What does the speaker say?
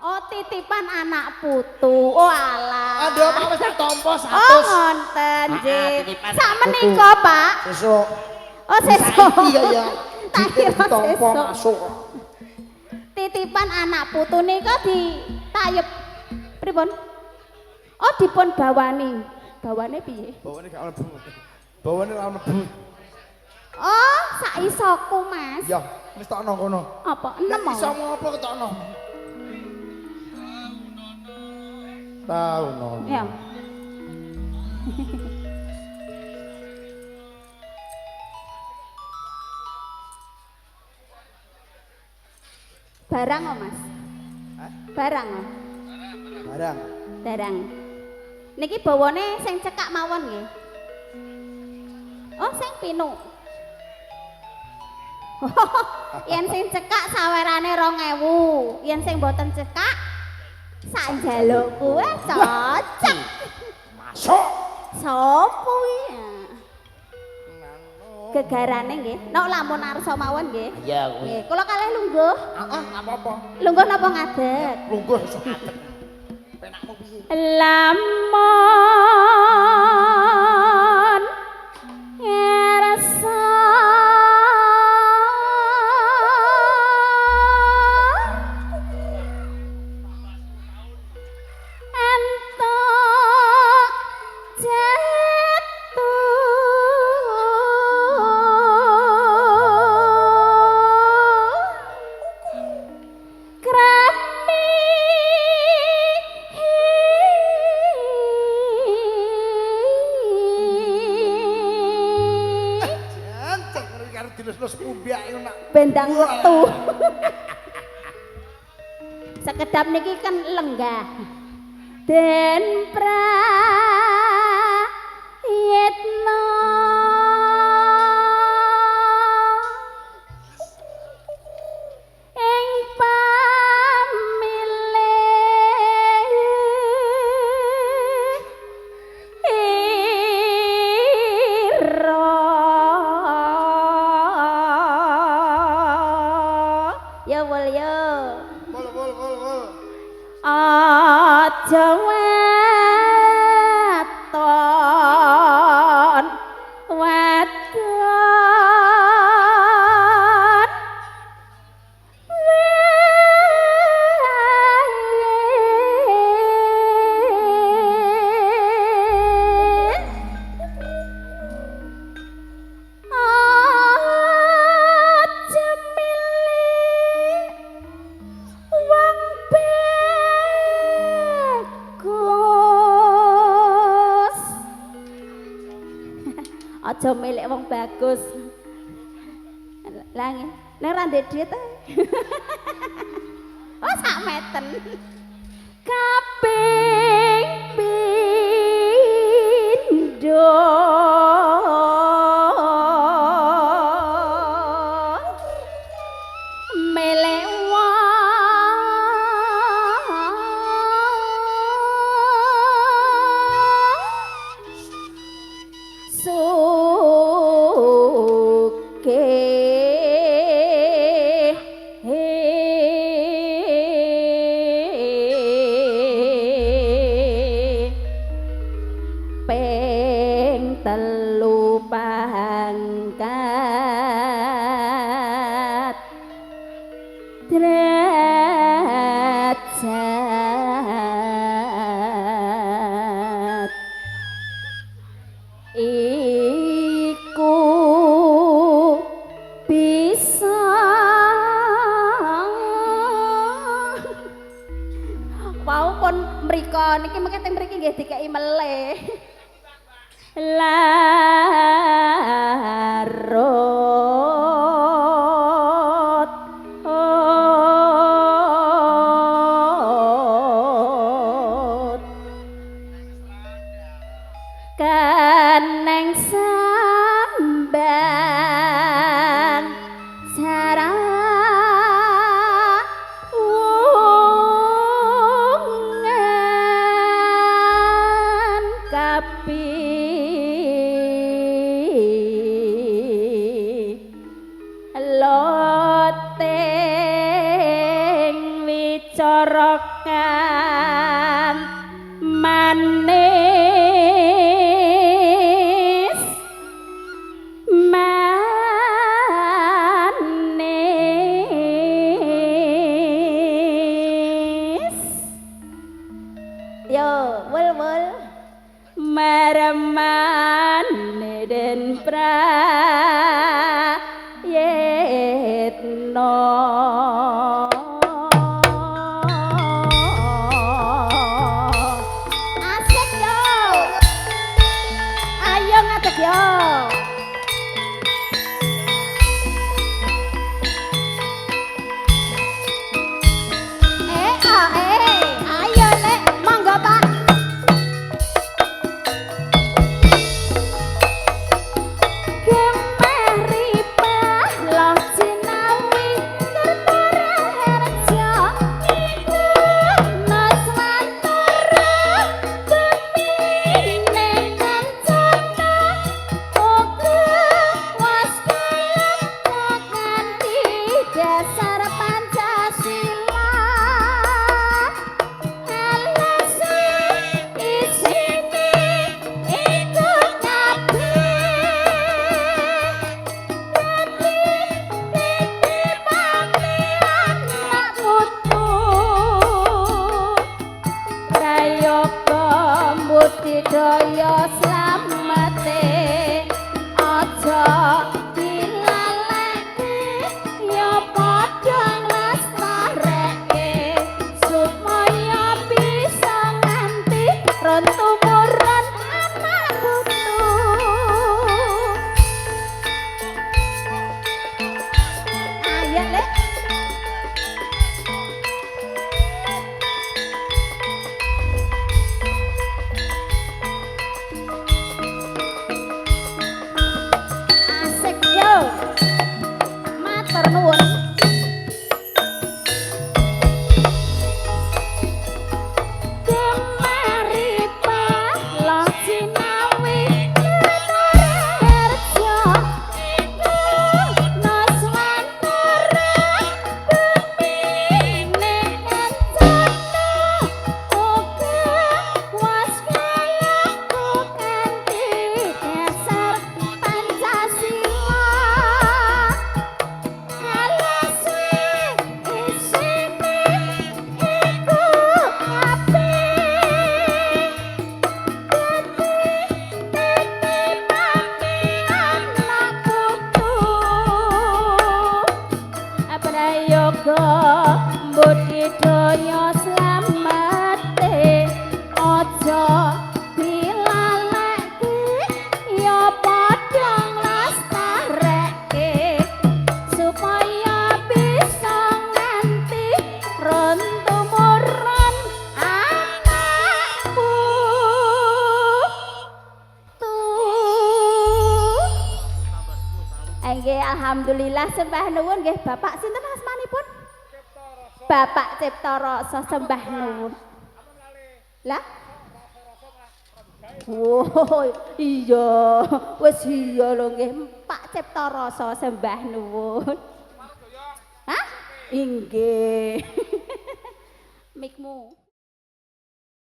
Oh, titipan anak putu. Oh alah. Aduh, Pak wis tak tampa 100. Oh, ngonten nggih. Sak menika, Pak. Sesuk. Oh, sesuk. Iya ya. Tak kira ditampa sesuk. masuk. Titipan anak putu nika ditayep pripun? Oh, dipun bawani. Bawane piye? Bawane gak mlebu. Bawane ora mlebu. Oh, sak isoku, Mas. Ya, wis tokno kono. Apa? Enem. Iso ngopo ketokno? Tau no. Ya. Barang kok, Mas? Hah? Barang kok. Barang. Barang. Niki bawane sing cekak mawon nggih. Oh, sing pinuk. Yen sing cekak sawerane 2000, yen sing mboten cekak sak njalukku cocok. Masuk. Sopo kuwi? Gegarane nggih. Nek lamun arsa mawon nggih. Iya kuwi. Nggih, kula kalih lungguh. Heeh, enggak apa-apa. Lungguh napa ngadeg? Lungguh iso ngadeg. Penakmu piye? Lamun ngerasa entuk jatuh krami Jancuk karo dilus-lus umbiak iku nak. Bendang metu. Sekedap niki kan lenggah. Den prayitna ing pamilih ira. Ya wol yo. Bol bol bol bol. Aja waton wadon wae. Aja milih wong bagus. Aja milik wong bagus. Lah nggih, nek ra ndek dhuwit. Oh, sak meten. Kaping pindho melek wong sugih. Ping telu pangkat derajat iku bisa. Wau pun mriko niki mengke teng mriki nggih dikeki melih. Larut keneng sambang sarawungan kaping Sorokan manis manis. Yo, wul wul maremane den prayitna. Asik yo. Ayo ngadeg yo. Ayo lek, monggo Pak. Gemah ripah loh jinawi Kertaraharja iku Nuswantara bumine kancana uga waskala kanthi dasar Pancasila. Alasan isine iku kabeh dadi titipane anak putu. Prayoga budidaya slamete aja dilaleke ya padha nglestareke supaya bisa nganti ron tumurun anak putu. Ayo lek. Asik yo. Matur nuwun. Gemah ripah loh jinawi Kertaraharja iku Nuswantara bumine kancana uga waskala kanthi dasar Pancasila. Alasan isine iku kabeh dadi titipane anak putu. Prayoga budidaya slamete aja dilaleke ya padha nglestareke supaya bisa nganti ron tumurun anak putu. Nggih, alhamdulillah sembah nuwun nggih Bapak sinten asmanipun? Bapak Cipta Rasa sembah nuwun. Lah? Oh, iya, wis iya lho nggih Pak Cipta Rasa sembah nuwun. Hah? Inggih. Mikmu.